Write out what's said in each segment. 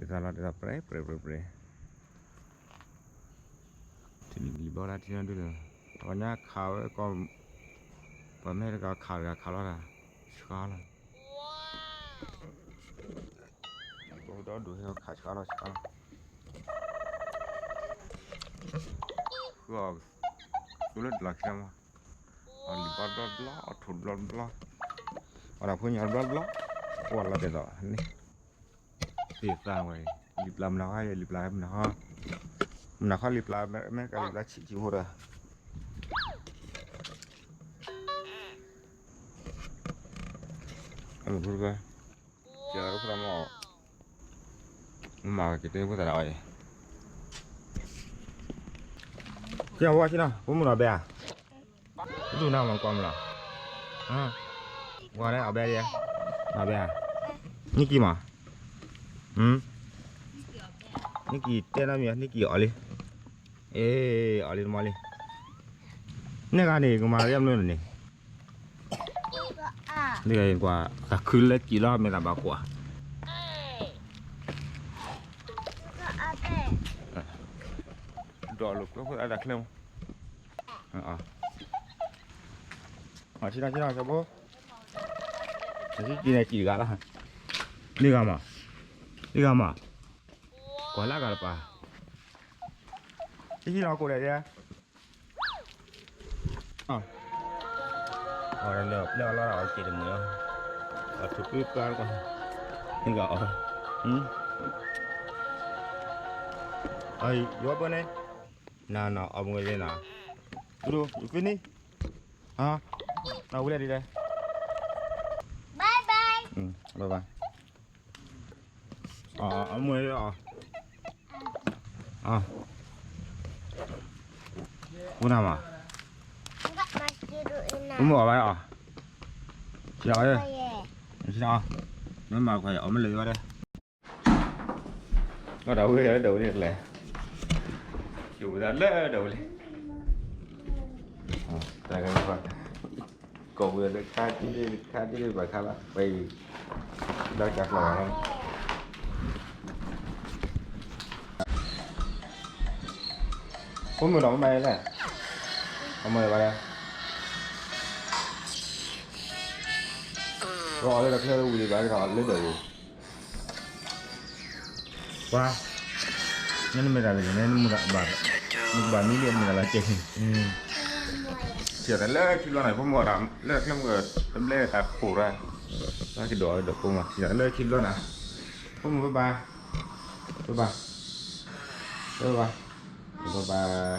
သးလီၤတဲာ်ဒီးပြဲပြဲပြဲပြဲ, ထံၣ်န့ၣ်လံာ်ဘျီဒၣ်ထံၣ်န့ၣ်ဒုးလၢ, ပှၤညါခးဝဲကီၢ်, ပှၤမ့ၢ်တကးခးတဂၤခးလီၤတၢ်, ဆှါလီၤ, ဒီဒူၣ်ဟဲခးဆှါလီၤဆှါလီၤ, ဃုအီၤ, သူလၢတလီၤခံလီၤမး, အလံာ်ဘျီတဘျီတဘျီ အထိၣ်တဘျီတဘျီ, အီၣ်တၢ်ဖိညၣ်တဘျီတဘျီ, ကွၢ်လီၤတဲာ်ဒီးန့ၣ် သ့ၣ်သၣ်ဝဲအံၤ, လံာ်ပျၢ်မုၢ်နၤခီ လံာ်ပျၢ်မုၢ်နၤခီ, မုၢ်နၤခီလံာ်ပျၢ် မ့ၢ်ကလံာ်ပျၢ်ဆံးဆံးဖိဒီး, အမုၢ်ဖိတခါ, ကဲဖိသၣ်မီၤ, မၤက့ၤတဲဖိသၣ်ဒၣ်အီၤအံၤ, ကဲဝဲဆ့နီၤ ဖိမုၣ်နီၤဘဲဧါ ဒူၣ်နၤမၤကွၢ်မလီၤ, ဝါန့ၣ်အီၣ်ဘဲယဲ, အီၣ်ဘဲဧါ, နံၣ်ကံမး, နံၣ်ကံတဲနီတမံၤ နံၣ်ကံအီၣ်လံ, အ့ အီၣ်လံတမီၤလံ, န့ၣ်ဂၤန့ၣ် ကမၤလၢမနုၤန့ၣ်, န့ၣ်ဂၤကွၢ် သးခုလၢကံလီၤ မ့ၢ်သးဘၣ်ကွၢ် ဒီးလိာ်ကွဲဖိသၣ်တၢ်ချၢမး, ဆ့ၣ်နီၤဆ့ၣ်နီၤ ကၠီဘိ, ဆ့ၣ်ကံန့ၣ်ကံတဂၤလီၤ, န့ၢ်ဂၤမး, န့ၢ်ဂၤမး, ကွၢ်လၢဂၤတပၤ, ဟံၣ်ဟံၣ်လီၤကိးဒဲးဒဲး, အီၣ်လၢပျဲၢ်အီၣ်လီၤအီၣ်က့ၤတမုာ်လီၤ, အီၣ်ထူၣ်ပှဲၤပှဲၤလီၤ, န့ၢ်ဂၤအီၣ်, ယွၤဘၢန့ၣ်, နၤနၤ အီၣ်မ့ၢ်ဝဲလံနၤ, ဒူဒူ you finish, နဝံၤလဲၣ်ဒ်လဲၣ်, bye bye, bye bye, အီၣ်မ့ၢ်လံအီၣ်, အီၣ်, ပူနၤမး, ပမ့ၢ်အီၣ်ဘၣ်အီၣ်, ဆံးအီၣ်, ဆံးအီၣ်, မ့ၢ်မၤခွဲးအီၣ်မ့ၢ်လၢယဘၣ်ဒီး လီၤဒီးဝဲလၢဒီးဝဲလၢ်, ယိၤဝဲဒၣ်လၢဒီးဝဲလၢ်, တၢ်ကဲ, ကိးဝဲလၢခါတံၢ်လၢခါတံၢ်လၢဘၣ်ခါလၢ ပှဲၤအံၤ, ဒီးကၢ်ကျီၢ်လီၤ, ဖိမုၣ်ဒီးမ့ၢ်လဲၣ်, အမ့ၢ်ဘၣ်လဲၣ်, အီၣ်လၢတၢ်ချၢဝံၤဘၣ်ဒီးလၢဒီးဝဲ ပှၤ, နမ့ၢ်တၢ်လၢန့ၣ် နမူဘၣ်, နကဘၣ်မံလံနမ့ၢ်တၢ်လၢကဲ, ထံၣ်တၢ်လၢခံဘျီန့ၣ် ဖိမုၣ်အီၣ်တၢ်လၢကျဲမုၢ်တဘျဲတၢ်ခိၣ်ရၣ်, ဘၣ်ကဒီးဒီးဖိမုၣ် ထံၣ်တၢ်လၢခံဘျီန့ၣ်, ဖိမုၣ်ဘၣ်ဘၣ်, ဘၣ်ဘၣ်, ဘၣ်ဘၣ်, ဘၣ်ဘၣ်,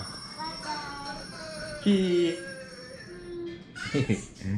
ခံ